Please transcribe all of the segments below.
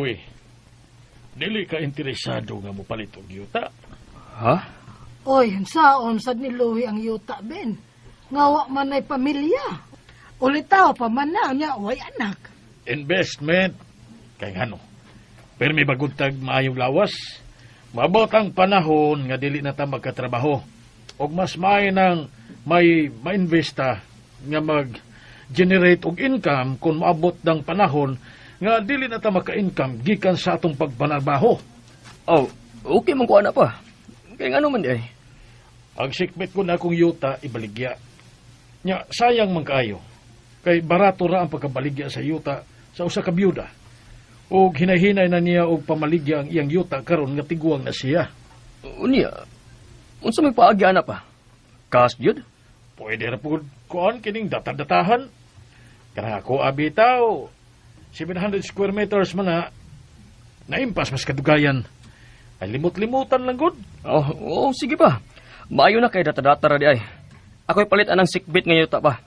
Louie, dili ka interesado nga mopalit og yuta. Ha? Oy, saon sad ni Louie ang yuta, Ben? Nga wa man ay pamilya. Ulitaw pa man na niya, way anak. Investment. Kay ngano? Pero may bagod tag maayong lawas. Maabot ang panahon nga dili na ta magkatrabaho. Og mas maay nang may mainvesta nga mag-generate og income kung maabot ng panahon nga dili na ta maka-income gikan sa atong pagpanarbaho. Oh, okay man ko ana pa. Kay ngano man di ay. Ang sikbit ko na akong yuta ibaligya. Nya sayang man kaayo. Kay barato ra ang pagkabaligya sa yuta sa usa ka byuda. Og hinay-hinay na niya og pamaligya ang iyang yuta karon nga tiguang na siya. Unya, unsa may paagi ana pa? Cash gyud? Pwede ra pud kuan kining data-datahan. Kanang ako abitaw 700 square meters man na naimpas mas kadugayan. Ay limot-limutan lang gud. Oh, oh, sige pa. Maayo na kay data-data ra di ay. Ako'y palit anang sikbit nga yuta pa.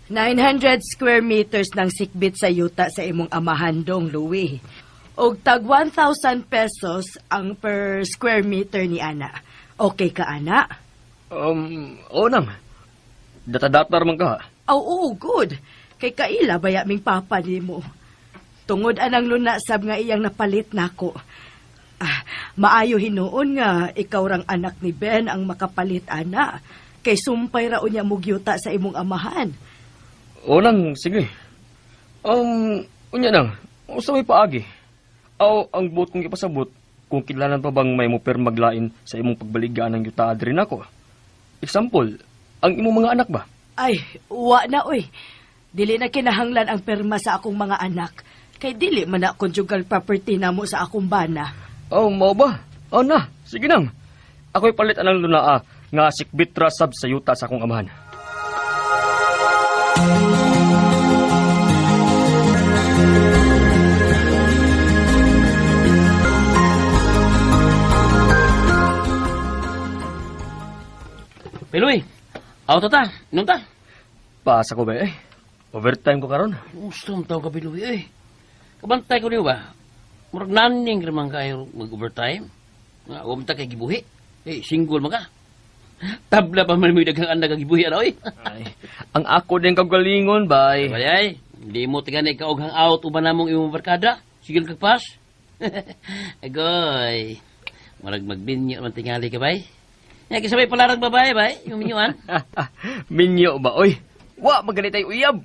$900 square meters ng sikbit sa yuta sa imong amahan dong, Louie. Og tag 1,000 pesos ang per square meter ni Ana. Okay ka, Ana? Oo nang. Data-data man ka. Oh, oo, good. Kay kaila baya ming papa nimo. Tungod anang luna sab nga iyang napalit nako. Ah, maayo hinuon nga ikaw rang anak ni Ben ang makapalit, Ana. Kay sumpay ra unya mugyuta sa imong amahan. Oo nang, sige. Unya nang, usa may paagi. Aw, ang buot kong ipasabot, kung kinahanglan pa bang may mopirmaglain sa imong pagbaligaan ng yuta adri nako. Example, ang imong mga anak ba? Ay, wa na oy. Dili na kinahanglan ang perma sa akong mga anak. Kay dili man na conjugal property namo sa akong bana. Oh, mao ba? Oh na, sige nang. Ako'y palit anang lunaa nga sikbit ra sab sa yuta sa akong amahan. Piloy, auto ta, inom ta. Pasa ko ba eh? Overtime ko karon. Gusto mo tawag ka, Piloy, eh. Kabantay ko niyo ba? Murag naning ramang kayo mag-overtime. Nga, huwag mo ta kay gibuhi. Eh, single man ka. Tabla pa man mo'y daghang anak ang gibuhi, ano, eh. Ay, ang ako din kagalingon, bay. Bay, ay, hindi mo tiganay ka og hang out uban namong imong barkada. Sigil kag pas. Agoy. Murag magbinyo man tingali ka, bay. Nga, kisabay palarang babae, bay. Yung minyuan. Minyo ba, oy? Wa, maganit ay uyab.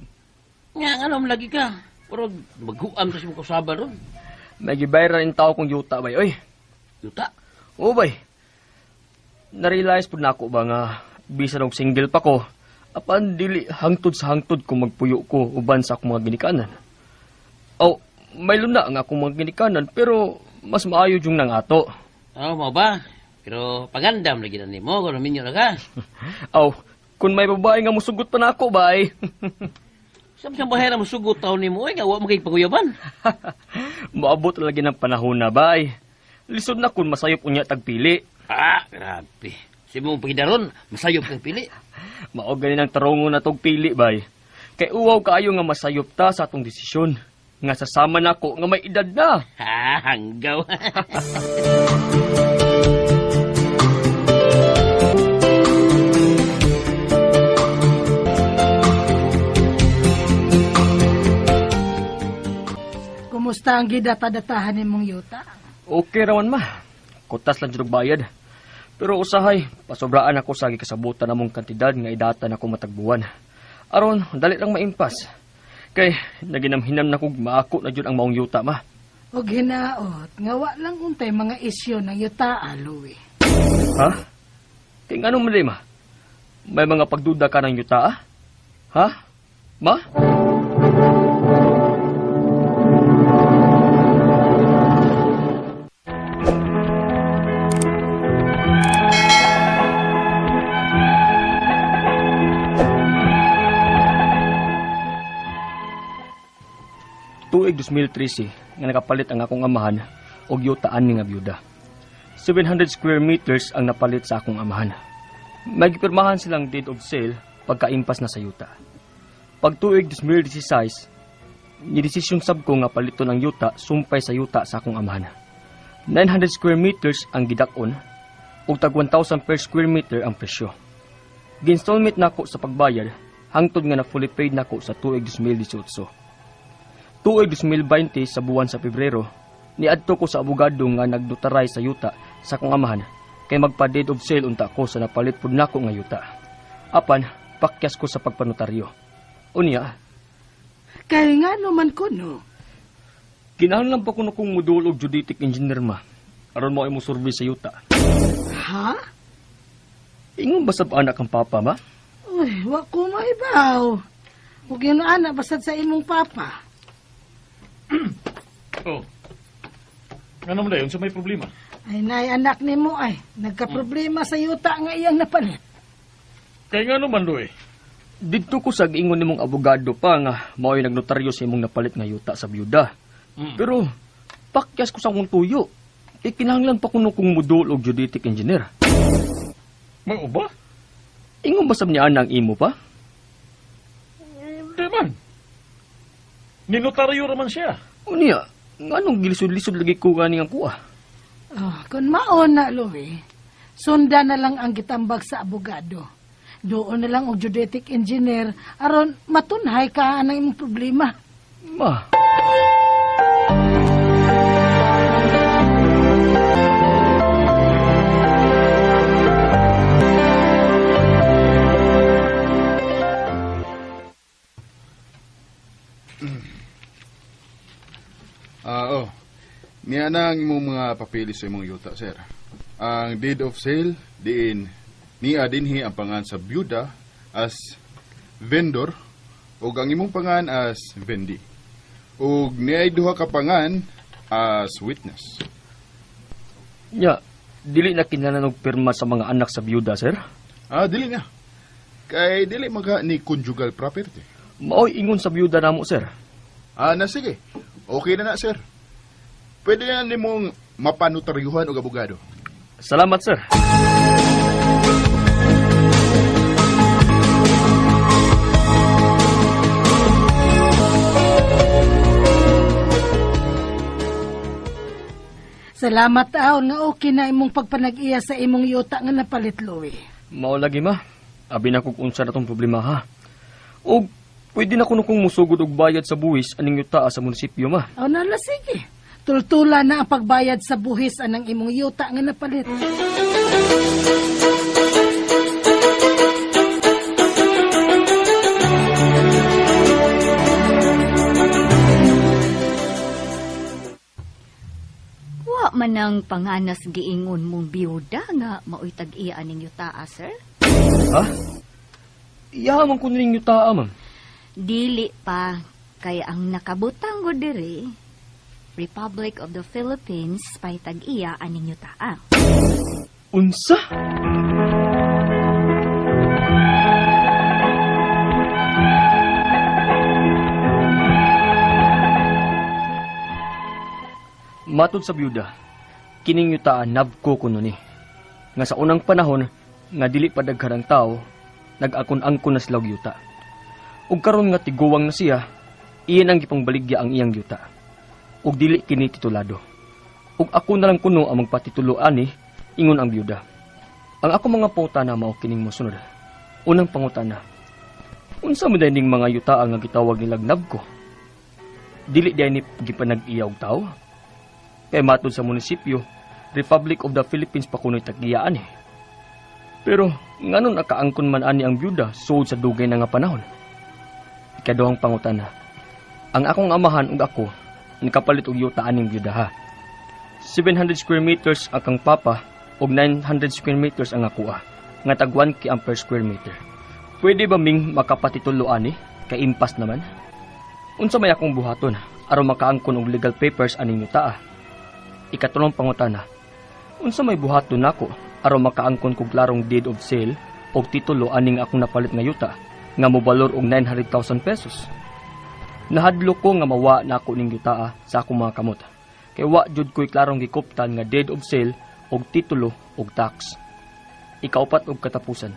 Nga, ano, lagi ka. Pero maghuam sa imong kusaba ron. May gibayran in tao kong yuta, bay, oy. Yuta? Oo, bay. Narealize po na ako ba nga, bisan og single pa ko, apan dili hangtod sa hangtod kung magpuyo ko uban sa akong mga ginikanan. Oh, may luna ang akong mga ginikanan, pero mas maayo yung nang ato. Oo, mao ba? Pero pagandam lagi na nimo, kung minyo na ka. Aw, kung may babae nga musugot pa na ako, bay. Sa isang bahay na musugot taon nimo, oy, nga wa mo kay paguyaban. Maabot lagi ng panahon na, bay. Lisod na kung masayop unya tagpili. Ah, grabe. Si mong pagidaron, masayop kang pili. Mao gani ng tarungon na tog pili, bay. Kay uwaw kaayo nga masayop ta sa atong desisyon. Nga sasama nako nga may edad na. Ha, hanggaw. Kumusta ang gidata-datahan nimong yuta? Okay raman ma. Kutas lang jud og bayad. Pero usahay, pasobraan ako sa gikasabutan namong kantidad nga idata na ako matagbuwan. Aron, dali lang maimpas. Kay naginamhinam na kog maako na jud ang maong yuta ma. Og hinaot, nga wa lang untay mga isyu ng yuta, Louie. Ha? Kay ngano man di, ma? May mga pagduda ka ng yuta, ah? Ha? Ma? Tuig 2013 nga nakapalit ang akong amahan og yuta ani nga byuda. 700 square meters ang napalit sa akong amahan. May gipirmahan silang deed of sale pagkaimpas na sa yuta. Pagtuig 2016, nidesisyon sab ko nga paliton ang yuta sumpay sa yuta sa akong amahan. 900 square meters ang gidak-on ug tag 1,000 per square meter ang presyo. Gi-installment nako sa pagbayad hangtod nga na fully paid nako sa tuig 2018. Tuig 2020 sa buwan sa Pebrero, niadto ko sa abogado nga nagnotaray sa yuta sa akong amahan kay magpa-deed of sale unta ko sa napalit pud nako nga yuta. Apan pakyas ko sa pagpanotaryo. Unya, Kay nga naman ko, no? Kinahanglan pa kuno kong modul og geodetic engineer, ma, aron mao mo survey sa yuta. Ha? Ingon ba sab anak ang papa, ma? Uy, wa ko maibaw. Ug yun anak, basad sa imong papa. Oh. Ano man dayon sa may problema? Ay, nay, anak nimo ay, nagka-problema sa yuta nga iyang napalit. Kay nga naman, Louie. Didto ko sa giingon nimong abogado pa nga mao'y nagnotaryo sa imong napalit nga yuta sa byuda. Pero pakyas ko sa akong tuyo. Kay kinahanglan pa kuno kong modul og geodetic engineer. May uba? Ingon ba sab niya ang imo pa? Hindi man. Ninotaryo raman siya. Unya, nganong gilisod-lisod lagi ko gani ang kuha? Oh, kung maon na, Louie, sunda na lang ang gitambag sa abogado. Doon na lang og geodetic engineer aron matunhay ka ang imong problema. Ma. Ah, oh. Niya na ang imong mga papeles sa imong yuta, sir. Ang deed of sale, diin niya dinhi ang pangan sa byuda as vendor ug ang imong pangan as vendee. Ug niay duha ka pangan as witness. Nya, dili na kinahanglan og pirma sa mga anak sa byuda, sir. Ah, dili na. Kay dili man ni conjugal property. Mao'y ingon sa byuda namo, sir. Ah, na sige. Okay na na, sir. Pwede na nimong mapanotaryuhan og abogado. Salamat, sir. Salamat aw nga okay na imong pagpanag-iya sa imong yuta nga napalit, Louie. Mao lagi, ma. Abi na kog unsa na tong problema, ha. Og pwede na kuno kong musugod og bayad sa buwis aning yuta sa munisipyo, ma. Aw nala, sige. Tultula na ang pagbayad sa buhis anang imong yuta nga napalit. Wa man ang panganas giingon mong biyuda nga maoy tag-iya aning yuta, sir? Ha? Iya man kuno ning yuta, ma'am. Dili pa kay ang nakabutang go diri Republic of the Philippines pay tag-iya aning yuta. Unsa? Matod sa byuda, kining yuta nabko kuno ni. Nga sa unang panahon nga dili pa daghan ang tao, nag-akon-angkon na sila og yuta. Ug karon nga tiguwang na siya, iyan ang gipangbaligya ang iyang yuta. Ug dili kini titulado. Ug ako na lang kuno ang magpatitulo ani, ingon ang byuda. Ang ako mga pangutana mao kining mosunod. Unang pangutana, unsa man ning mga yuta ang gitawag nilag nabko? Dili diay ni gipanag-iya og tawo? Kay matod sa munisipyo, Republic of the Philippines pa kuno'y tag-iyaan eh. Pero nganon nakaangkon man ani ang byuda sud sa dugay na nga panahon? Ikaduhang pangutana, ang akong amahan ug ako nakapalit og yuta aning byuda ha. 700 square meters ang kang papa ug 900 square meters ang akoa, nga tag 1 ki ang per square meter. Pwede ba ming makapatitulo ani kay impas naman? Unsa may akong buhaton aron makaangkon og legal papers aning yuta? Ikatulong pangutana, unsa may buhaton nako aron makaangkon kog klarong deed of sale og titulo aning akong napalit nga yuta nga mobalor og 900,000 pesos? Nahadlok ko nga mawa nako ning yuta sa akong mga kamot. Kay wa jud ko'y klarong gikuptan nga deed of sale og titulo og tax. Ikaupat og katapusan.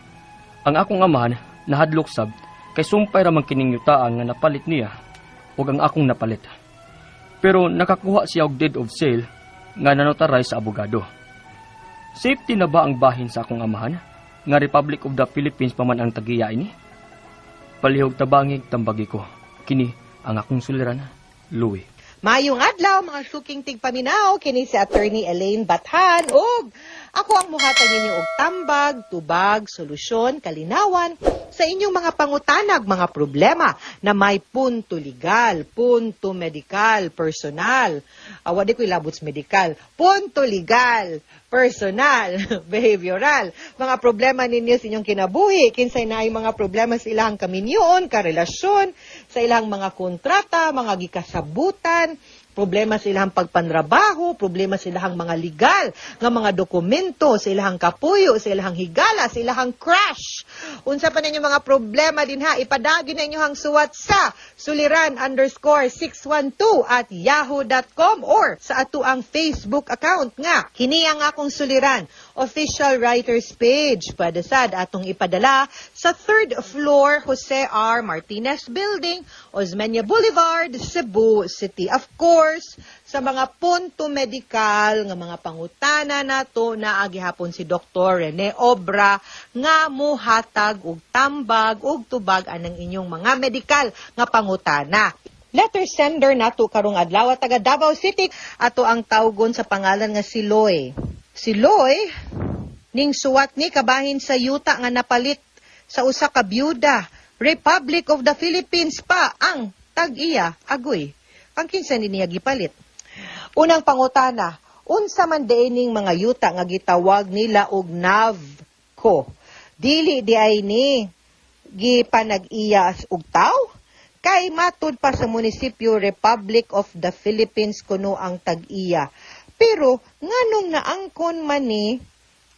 Ang akong amahan nahadlok sab kay sumpay ra man kining yutaan nga napalit niya ug ang akong napalit. Pero nakakuha siya og deed of sale nga nanotarize sa abogado. Safety na ba ang bahin sa akong amahan nga Republic of the Philippines pa man ang tagiya ini? Palihog tabangig tambagi ko. Kini ang akong suliran, Louie. Maayong adlaw, mga suking tigpaminaw, kini si Attorney Elaine Bathan ug ako ang muhatag ninyo og tambag, tubag, solusyon, kalinawan sa inyong mga pangutanag, mga problema na may punto legal, punto medikal, personal. Awa di ko ilabot sa medikal. Punto legal, personal, behavioral. Mga problema ninyo sa inyong kinabuhi, kinsay naay mga problema sa ilang kaminyoon, karelasyon, sa ilang mga kontrata, mga gikasabutan, problema sa ilang pagpanrabaho, problema sa ilang mga legal nga mga dokumento, sa ilang kapuyo, sa ilang higala, sa ilang crush. Unsa pa ninyo mga problema din ha, ipadagi na inyo ang suwat sa suliran_612@yahoo.com or sa ato ang Facebook account nga kini ang Akong Suliran Official Writers Page. Pwede sad atong ipadala sa third floor, Jose R. Martinez Building, Osmeña Boulevard, Cebu City. Of course, sa mga punto medikal nga mga pangutana nato, naa gihapon si Dr. Rene Obra nga muhatag og tambag og tubag anang inyong mga medikal nga pangutana. Letter sender nato karong adlaw, taga Davao City, ato ang tawgon sa pangalan nga si Loy. Si Loy ning suwat ni kabahin sa yuta nga napalit sa usa ka byuda. Republic of the Philippines pa ang tag-iya, agoy. Ang kinsa ni niya gipalit? Unang pangutana, unsa man diay ning mga yuta nga gitawag nila og NAVCO? Dili di ay ni gipanag-iya og taw? Kay matud pa sa munisipyo, Republic of the Philippines kuno ang tag-iya. Pero nganong naangkon man ni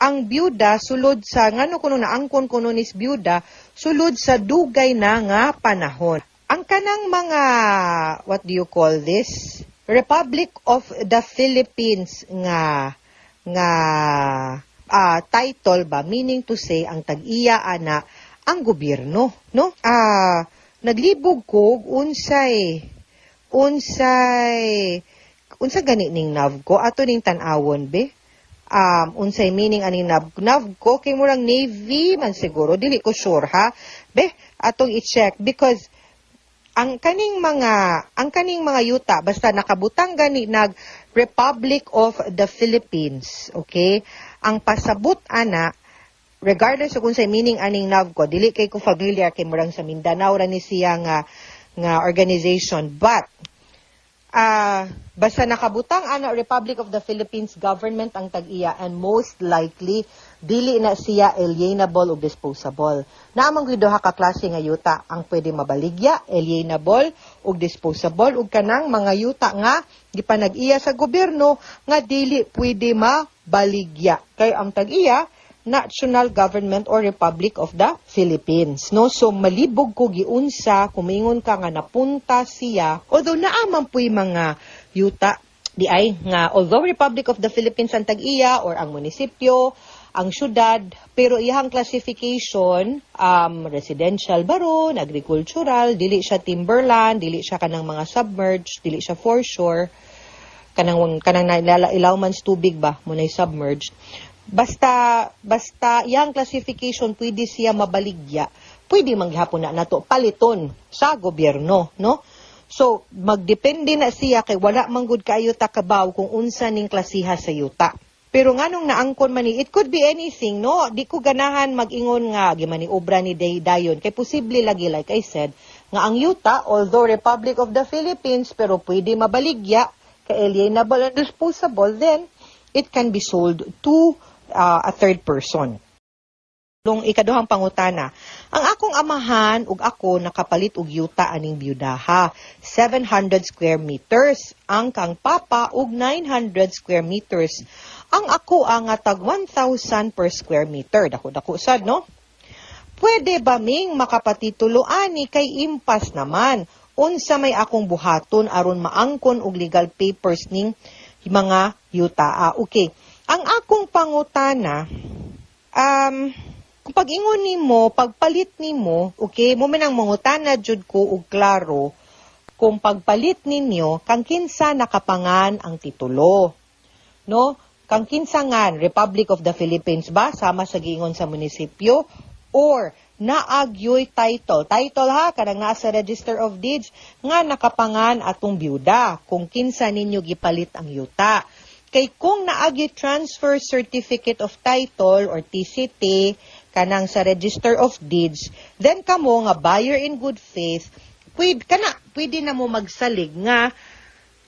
ang byuda sulod sa ngano kuno naangkon kuno nis byuda sulod sa dugay na nga panahon? Ang kanang mga, what do you call this? Republic of the Philippines nga nga title ba, meaning to say ang tag-iya ana ang gobyerno, no? Naglibog ko unsay unsay unsa gani ning NAVCO. Ato ning tan-awon be, unsay meaning aning NAVCO, kay murang Navy man siguro, dili ko sure ha be, atong i-check, because ang kaning mga yuta, basta nakabutang gani nag Republic of the Philippines, okay, ang pasabot ana, regardless of kung sa meaning aning NAVCO, dili kay ko familiar kay murang sa Mindanao ra ni siya nga nga organization, but basta nakabutang ana Republic of the Philippines government ang tag-iya and most likely dili na siya alienable o disposable. Naa man gyud duha ka klase nga yuta ang pwede mabaligya, alienable ug disposable, ug kanang mga yuta nga gipanag-iya sa gobyerno nga dili pwede mabaligya kay ang tag-iya national government or Republic of the Philippines, no? So malibog ko giunsa kumingon ka nga napunta siya, although naa man puy mga yuta di ay nga although Republic of the Philippines ang tag-iya or ang munisipyo, ang syudad, pero iyang classification residential baron, agricultural, dili siya timberland, dili siya kanang mga submerged, dili siya foreshore, kanang kanang nailala ilaw man sa tubig ba mo nay submerged. Basta basta iyang classification pwede siya mabaligya, pwede man gihapon na nato paliton sa gobyerno, no? So magdepende na siya kay wala man gud kaayo ta kabaw kung unsa ning klasiha sa yuta. Pero nganong naangkon man ni, it could be anything, no? Di ko ganahan mag-ingon nga gimaniobra ni day dayon kay posible lagi, like I said, nga ang yuta, although Republic of the Philippines, pero pwede mabaligya kay alienable and disposable, then it can be sold to a third person. Nung ikaduhang pangutana, ang akong amahan ug ako nakapalit og yuta aning byudaha, 700 square meters ang kang papa ug 900 square meters ang ako, ang nga tag 1,000 per square meter. Dako-dako sad, no? Pwede ba ming makapatitulo ani kay impas naman? Unsa may akong buhaton aron maangkon og legal papers ning mga yuta. Ah, okay. Ang akong pangutana, kung pag-ingon nimo, pagpalit nimo, okay, mo man ang mangutana jud ko og klaro kung pagpalit ninyo kang kinsa nakapangan ang titulo. No? Kang kinsa ngan, Republic of the Philippines ba sama sa giingon sa munisipyo or naagyoy title? Title ha, kanang naa sa Register of Deeds nga nakapangan atong byuda kung kinsa ninyo gipalit ang yuta. Kay kung naagyoy transfer certificate of title or TCT kanang sa Register of Deeds, then kamo nga buyer in good faith, pwede, kana, pwede na mo magsalig nga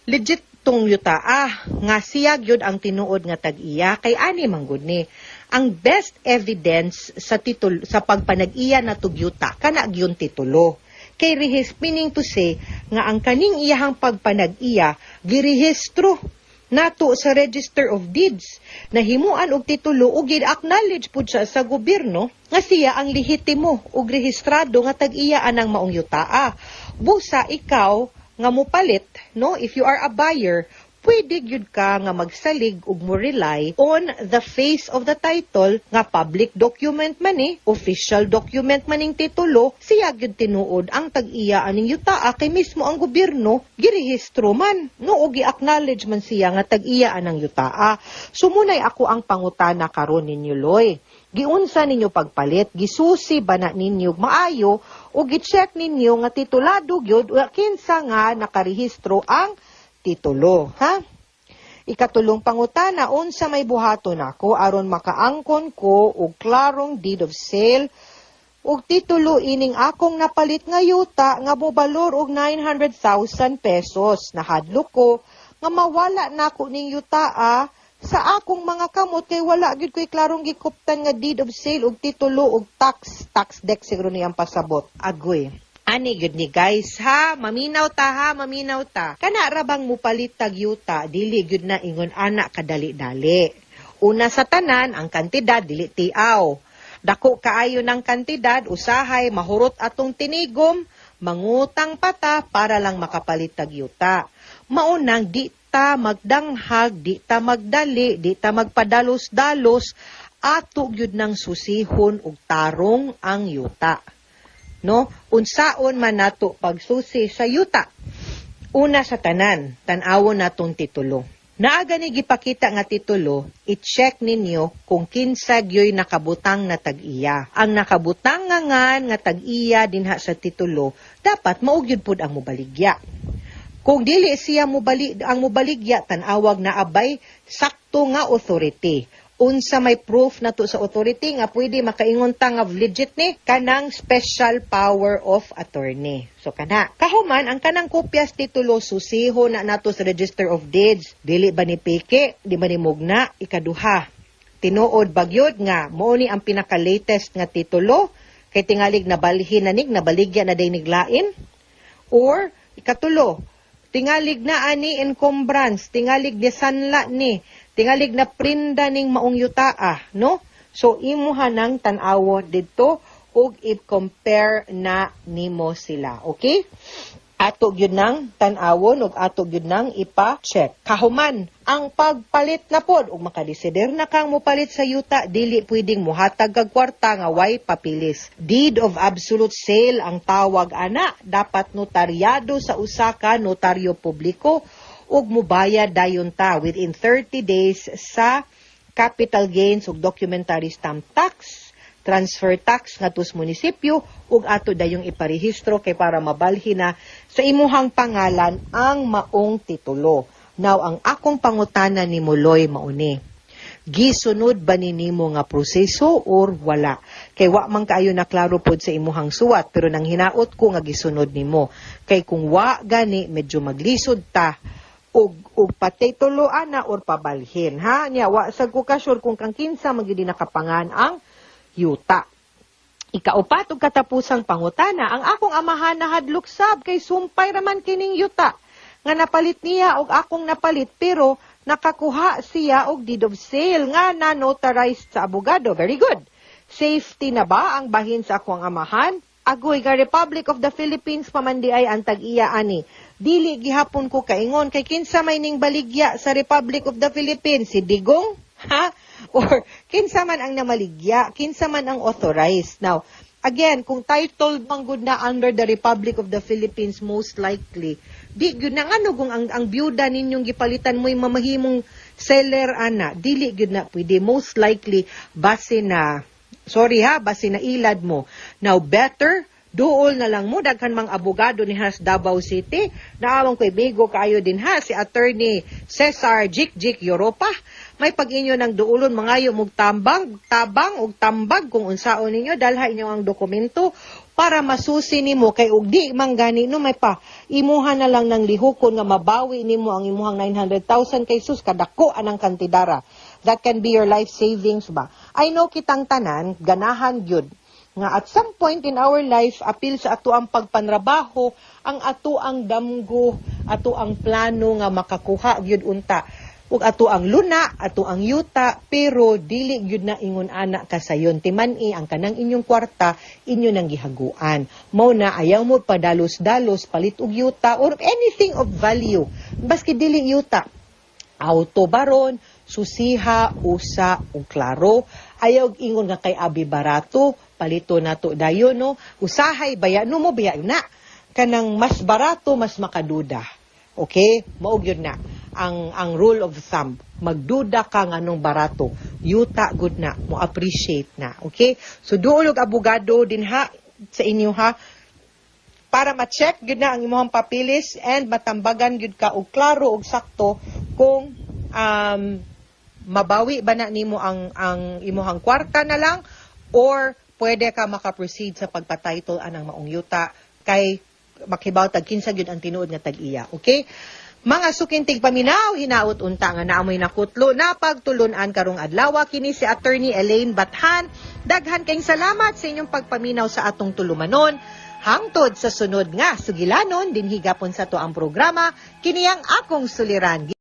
legit tong yuta ah, nga siya gyud ang tinuod nga tag-iya, kay ani man gud ni ang best evidence sa titulo sa pagpanag-iya na tug yuta, kana gyud titulo, kay rehis, meaning to say nga ang kaning iyahang pagpanag-iya girehistro nato sa Register of Deeds, nahimuan og titulo ug gi-acknowledge pud siya sa gobyerno nga siya ang lehitimo ug rehistrado nga tag-iya anang maong yutaa. Busa ikaw nga mopalit, no, if you are a buyer, pwede gyud ka nga magsalig ug mo rely on the face of the title nga public document man ni, official document man ning titulo, siya gyud tinuod ang tag-iya aning yutaa kay mismo ang gobyerno girehistro man, no, ug gi-acknowledge man siya nga tag-iya anang yutaa. So munay ako ang pangutana karon ninyo, Loy. Giunsa ninyo pagpalit? Gisusi ba na ninyo maayo o gi-check ninyo nga titulado gyud o kinsa nga nakarehistro ang titulo, ha? Ikatulong pangutana, unsa may buhaton nako aron makaangkon ko og klarong deed of sale ug titulo ining akong napalit nga yuta nga mobalor og 900,000 pesos? Nahadlok ko nga mawala nako ning yutaa sa akong mga kamot kay wala gyud ko'y klarong gikuptan nga deed of sale ug titulo ug tax tax dec siguro niyang pasabot. Agoy. Ani gyud ni, guys, ha, maminaw ta ha, maminaw ta. Kana ra bang mupalit tag yuta, dili gyud na ingon ana kadali-dali. Una sa tanan, ang kantidad dili tiaw. Dako kaayo ng kantidad, usahay mahurot atong tinigom, mangutang pata para lang makapalit tag yuta. Maunang di ta magdanghag, di ta magdali, di ta magpadalos-dalos, ato gyud nang susihon og tarong ang yuta. No? Unsaon man nato pagsusi sa yuta? Una sa tanan, tan-awon natong titulo. Naa gani gipakita nga titulo, i-check ninyo kung kinsa gyoy nakabutang na tag-iya. Ang nakabutang nga ngan nga tag-iya dinha sa titulo, dapat mao gyud pud ang mobaligya. Kung dili siya mobali ang mobaligya, tan-awag na abay sakto nga authority. Unsa may proof nato sa authority nga pwede makaingon ta nga legit ni? Kanang special power of attorney. So kana. Kahuman ang kanang kopyas titulo, susiho na nato sa Register of Deeds. Dili ba ni peke? Di ba ni mugna? Ikaduha, tinuod bagyod nga mao ni ang pinaka-latest nga titulo kay tingalig nabalhin na nig nabaligya na day niglain? Or ikatulo, tingalig na ani encumbrance, tingalig ni sanla ni, tingalig na prinda ning maong yutaa, no? So imuha nang tan-awon didto ug i-compare na nimo sila, okay? Ato gyud nang tan-awon ug ato gyud nang ipa-check. Kahuman, ang pagpalit na pod ug makadesider na kang mopalit sa yuta, dili pwedeng mohatag kag kwarta nga way papilis. Deed of absolute sale ang tawag ana, dapat notaryado sa usa ka notaryo publiko ug mobayad dayon ta within 30 days sa capital gains ug documentary stamp tax, transfer tax ngadto sa munisipyo ug ato dayong iparehistro kay para mabalhin na sa imuhang pangalan ang maong titulo. Now, ang akong pangutana ni Muloy mauni. Gisunod ba ni nimo nga proseso or wala? Kay wa man kaayo na klaro pod sa imuhang suwat, pero nang hinaot ko nga gisunod nimo. Kay kung wa gani, medyo maglisod ta og patitulo ana or pabalhin ha. Nya wa sa ko ka sure kung kang kinsa magyud nakapangan ang yuta. Ikaupat ug katapusang pangutana, ang akong amahan nahadlok sab kay sumpay raman kining yuta nga napalit niya og akong napalit, pero nakakuha siya og deed of sale nga na notarized sa abogado. Very good. Safety na ba ang bahin sa akong amahan? Agoy nga Republic of the Philippines pa man di ay ang tag-iya ani. Dili gihapon ko kaingon kay kinsa may ning baligya sa Republic of the Philippines, si Digong? Ha? Or kinsa man ang namaligya, kinsa man ang authorized. Now, again, kung titled man gud na under the Republic of the Philippines, most likely, di gyud na ngano kung ang byuda ninyong gipalitan mo'y mamahimong seller ana, dili gyud na pwede. Most likely, base na, sorry ha, base na ilad mo. Now, better, duol na lang mo, daghan mang abogado ni has Davao City. Naawang ko'y bigo kayo din ha, si Attorney Cesar Jik Jik Europa. May pag-inyo ng duolon, mangayo mog tambang, tabang ug tambag kung unsaon ninyo, dalha inyo ang dokumento para masusi nimo kay og di man gani no may pa imuha na lang ng lihukon nga mabawi nimo ang imuhang 900,000 kay sus kadako anang kantidara. That can be your life savings ba. I know kitang tanan ganahan gyud nga at some point in our life, apil sa ato ang pagpanrabaho, ang ato ang damgo, ato ang plano nga makakuha gyud unta ug ato ang luna, ato ang yuta, pero dili gyud na ingon ana kasayon. Timan-i ang kanang inyong kwarta, inyo nang gihaguan. Mao na ayaw mo padalos-dalos palit og yuta or anything of value. Baski dili yuta, auto baron, susiha, usa ug klaro. Ayaw ingon nga kay abi barato, palito nato dayon no. Usahay baya no mo baya na. Kanang mas barato mas makaduda. Okay? Mao gyud na ang rule of thumb. Magduda ka nganong barato. Yuta gud na, mo appreciate na. Okay? So duol og abogado din ha sa inyo ha para ma-check gyud na ang imong papilis and matambagan gyud ka og klaro og sakto kung mabawi ba na nimo ang imuhang kwarta na lang or pwede ka maka-proceed sa pagpa-title anang maong yuta kay makibaw tag kinsa gyud ang tinuod nga tag-iya. Okay? Mga suking tigpaminaw, hinaot unta nga naamoy nakutlo na pagtulunan karong adlaw. Kini si Attorney Elaine Bathan. Daghan kayong salamat sa inyong pagpaminaw sa atong tulumanon. Hangtod sa sunod nga sugilanon, dinhi gapon sa to ang programa, kini ang Akong Suliran.